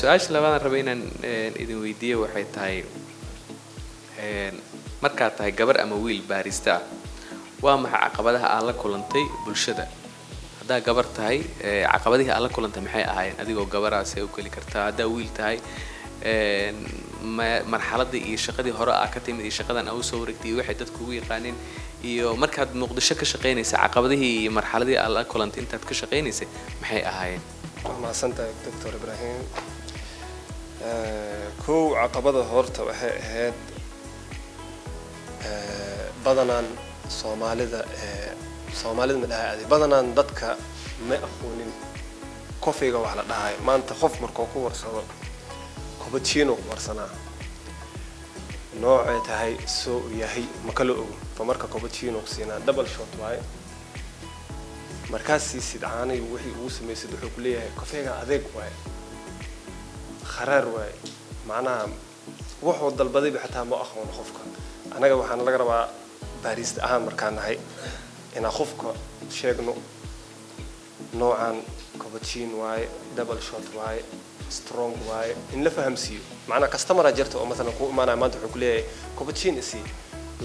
Su-aasha labaadaan rabay inaan idin weydiiyo waxay tahay, markaad tahay gabar ama wiil barista ah, waa maxay caqabadaha aad la kulantay bulshada? Haddaa gabar tahay, caqabadihii aad la kulantay maxay ahaayeen adigoo gabaraa? See u geli kartaa? Haddaa wiil tahay, marxaladii iyo shaqadii hore aa ka timid iyo shaqadan aa usoo wareegtay iyo waxay dadku ugu yaqaaneen, iyo markaad Muqdisho ka shaqaynaysay, caqabadihii iyo marxaladihii aad la kulantay intaad ka shaqaynaysay maxay ahaayeen? Waa mahadsantahay, Doctor Ibrahim. Kow, caqabada horta waxay ahayd, badanaan Soomaalida, Soomaalida ma dhahay adi, badanaan dadka ma aqoonin coffeega wax la dhahayo. Maanta qof markuu ku warsado cappuccino ku warsanaa, noocay tahay soo uu yahay ma kala ogo. Fa marka cappuccino ku siinaa, double shot waaye. Markaas siisid caanihii wixii ugu samaysid, wuxuu ku leeyahay coffeega adeeg waaye, kharaar waaye. Macnaha wuxuu dalbadayba xataa ma aqoon qofka. Annaga waxaana laga rabaa barista ahaan markaan nahay inaan qofka sheegno noocan cappuccino waaye, double shot waaye, strong waaye, in la fahamsiiyo. Macnaa customer jirta oo masalan ku imaanaya maanta, wuxuu ku leeyahay cappuccino isii,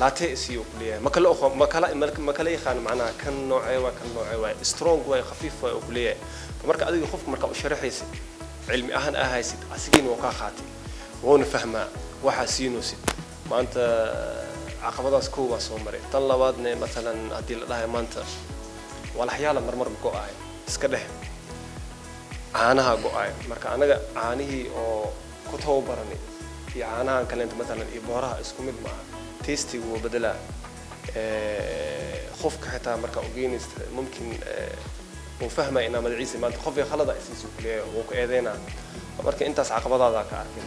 latte isii uu ku leeyahay. Ma kala aqoon, ma kala yaqaan macnaha kan noocee waa, kan noocee waaye, strong waaye, khafiif waaye uu ku leeyahay. Marka adiga qofka markaa u sharaxaysid, cilmi ahaan aa haysid, asigiina waa kaa qaatay, wuuna fahmaa waxaa siinoosid. Maanta caqabadaas kow waa soo maray. Tan labaadne, masalan haddii la dhahayo maanta walaxyaala marmar go-aay, iska dheh caanaha go-aay. Marka anaga caanihii oo ku tababaranay iyo caanahan kaleenta masalan iyo booraha isku mid maaha, tasteigu wuu bedelaa. Qofka xitaa marka ugeynaysa mumkin uu fahmaya inaa magaciisa maanta qofkii khalada isiisu kuleeyahay, wuu ku eedeynaa. Marka intaas caqabadaada ka arkay.